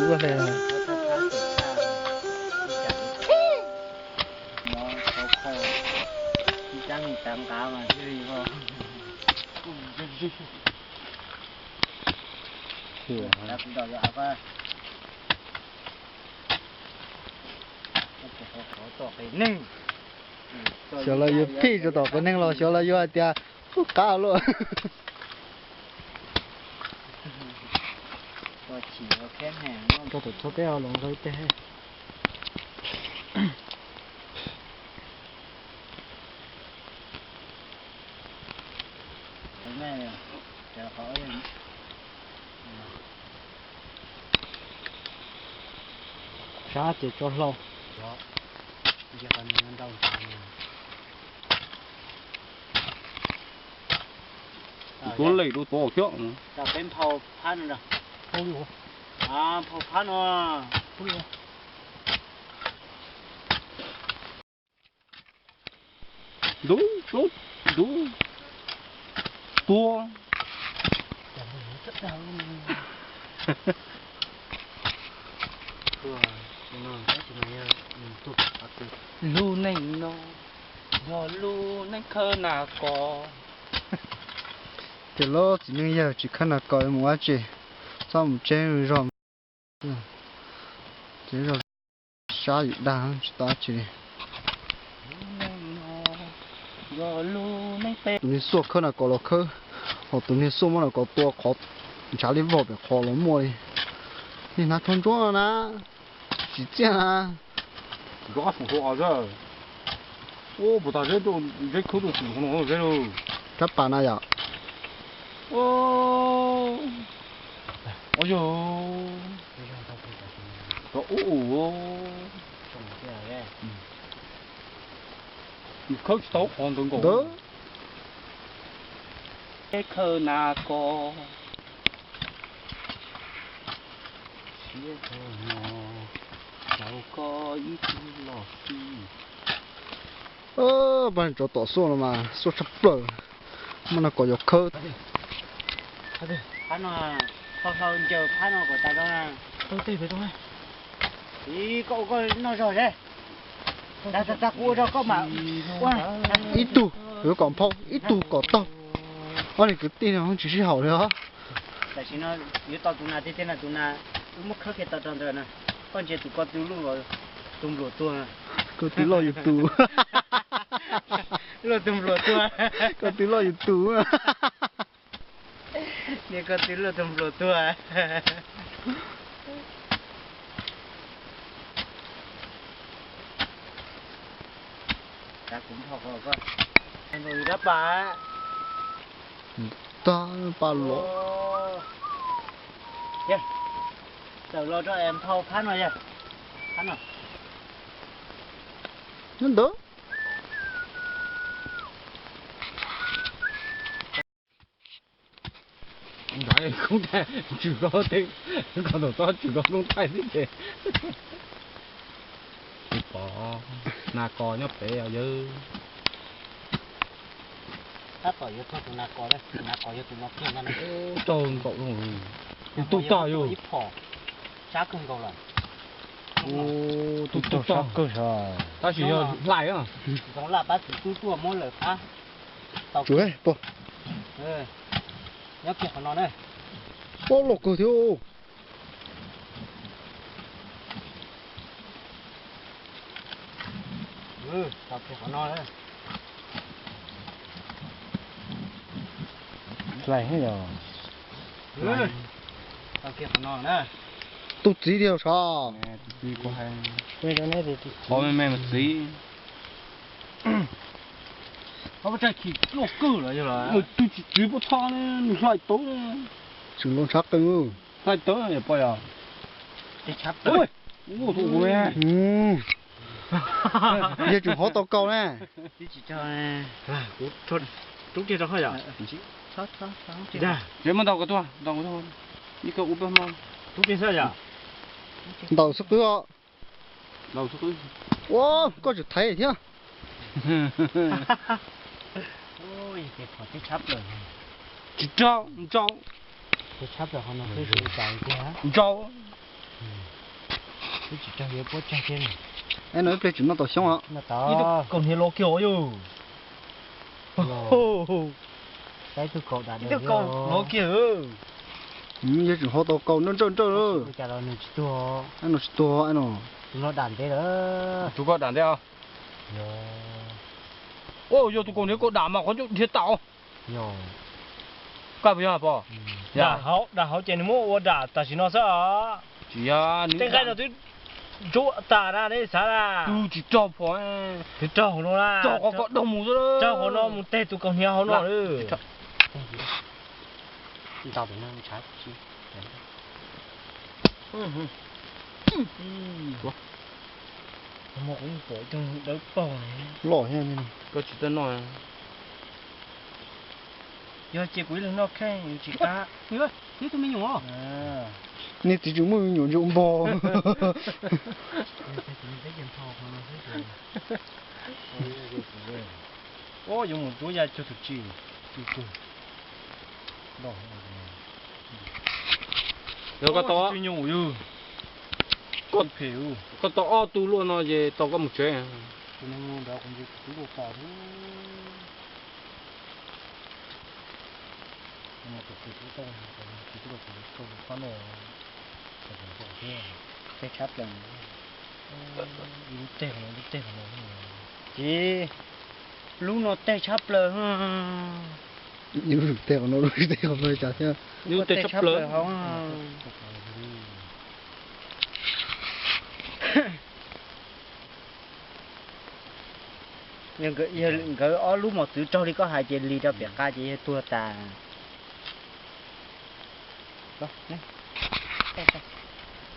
Tuaj hle. Xyov lawv yuav phij rau tom qias neeg los xyov lawv yuav hais tias ub qab luaj. Rau tom txhua teb los nqe teg. Sab ces tso hlau. Tuav lem rau tod thiab. Peb nphau phab no, nphau phab no. Ntub plaub ntub tuag. Lub neej no yog lub neej khawb nas kos. Ces lub txiv neej yawg tsis khawb nas kos mus ua tsi, txhob mus tseb zog. Ces zog sab yim dag tsis tau dab tsi li. Tus niag xuaj khawb nas kos los khawb, ho tus niag xuaj muab nas kos tua qhov ntshav li vog pem qhov los muaj li. Niag hnav tsho ntsuab no na, tsis txiaj na. Rab pas na yom. Khawb tsis tau qhov ntawd nkaus. Khawb nas kos. Pab tsov tom xuaj no mas xuaj tshaj plaws, muaj nas kos yuav khawb. Phab no, phau hlau ncaws phab no kom tas zog na. Ib, koj ua koj noj zog seb. Tag, tag, tag, kuv ua zog koj mam ua. Ib tug yuav kom nphau, ib tug kom taug. Ob niag kwv tij no tsis sib haum li os. Tam sim no yuav tau tus nas tiag tiag na, tus nas wb muab khawb kiag tau rau ntawd na. Koj ntsia tus ko tw luaj, tus npluam tuag. Ko tw loj yus tus. Luaj tus npluam tuag. Ko tw loj yus tus. Niag ko tw luaj tus npluam tuag. Rab pas. Tag pas los. Tawm los rau es nphau phab no yog. Phab no. Nyob ntawd. Nrad koob thaij tswm koj teb, koj tus txob tswm koj koob thaij xwb ces. Tsis pom nas kos nyob pem os yawg. Tab tom yuav txog tus nas kos, tus nas kos yog tus no kiag ntag. Raug nkaus, tus tug tog yus. Ib phom sab kawg nkaus lawm. Tus tug tog sab kawg, tab sis yog hlais. Ntxoov Laj pab txiv tub tuaj muab lawm qab. Tsuav pog. Nyob kiag qhov no na. Pob loj kawg thiab. Tau kiag qhov no na. Hlais yog. Tau kiag qhov no na. Tus txiv tiag sav. Qhov me me mas txiv. Tus tsis txiv puab txhob ne, nws hlais tawv. Tseem loo tshav qees. Hlais tawv poj yog. Yog tseem hov tau kaus ne. Tsev muab ntaus ko tuaj, ntaus ko tuaj. Ib ko ua peb hmo. Ntaus xwb qwb os. Ua koj tseem thaiv thiab. Tsis rau, ntsau. Ntsau. Twb tsis raug yuav puab tsag thiab ne. Eb, no ib pliag tsis noj tau xyoob os. Ib tug kaus hniav lov kiag os yog. Ib tug kaus lov kiag. Yog tseem ho tau kaus nrawj nrawj nrawj lawm. Cas los nws tsis tuag. Ab, no tsis tuag no. Tus no dam ntev lawm. Tus ko dam ntev os. Yog tus kaus hniav ko dam mas qhov ncauj dhia tawm. Yog. Koj puas yog pog? Dam hauv, dam hauv ces nws muab ua dam tam sim no xwb os. Tsis yog, tej nqaij no twb ntsuab tas na, nej xav na. Twb tsis raug pog. Twb raug hauv no na. Raug qhov ko dog mus xwb. Raug hauv no mus teg tus kaus hniav hauv no. Ntau pem no tshav tsis. Ua, kuv yeej pom ib tug dawb paug loj thiab. Koj tsis tau noj. Yog ces kuv ib leeg noj kheej tsis qab. Ib tug me nyuam. Nej txiv tsis muaj me nyuam ntshe ua npog. Yuav mus rub ya cuag tus tsis. Koj tau, koj tau ob tug luaj no ces tau koj mus tsev. Tej tshab plaws, lub teg qhov no, lub teg qhov no. Ces lub no teg tshab plaws. Lub teg qhov no, lub teg qhov no cas thiab. Lub teg tshab plaws hauv. Yog nkawd ob lub mos txwv raug li koj hais ces lig rau pem qab ces yog tuag tas.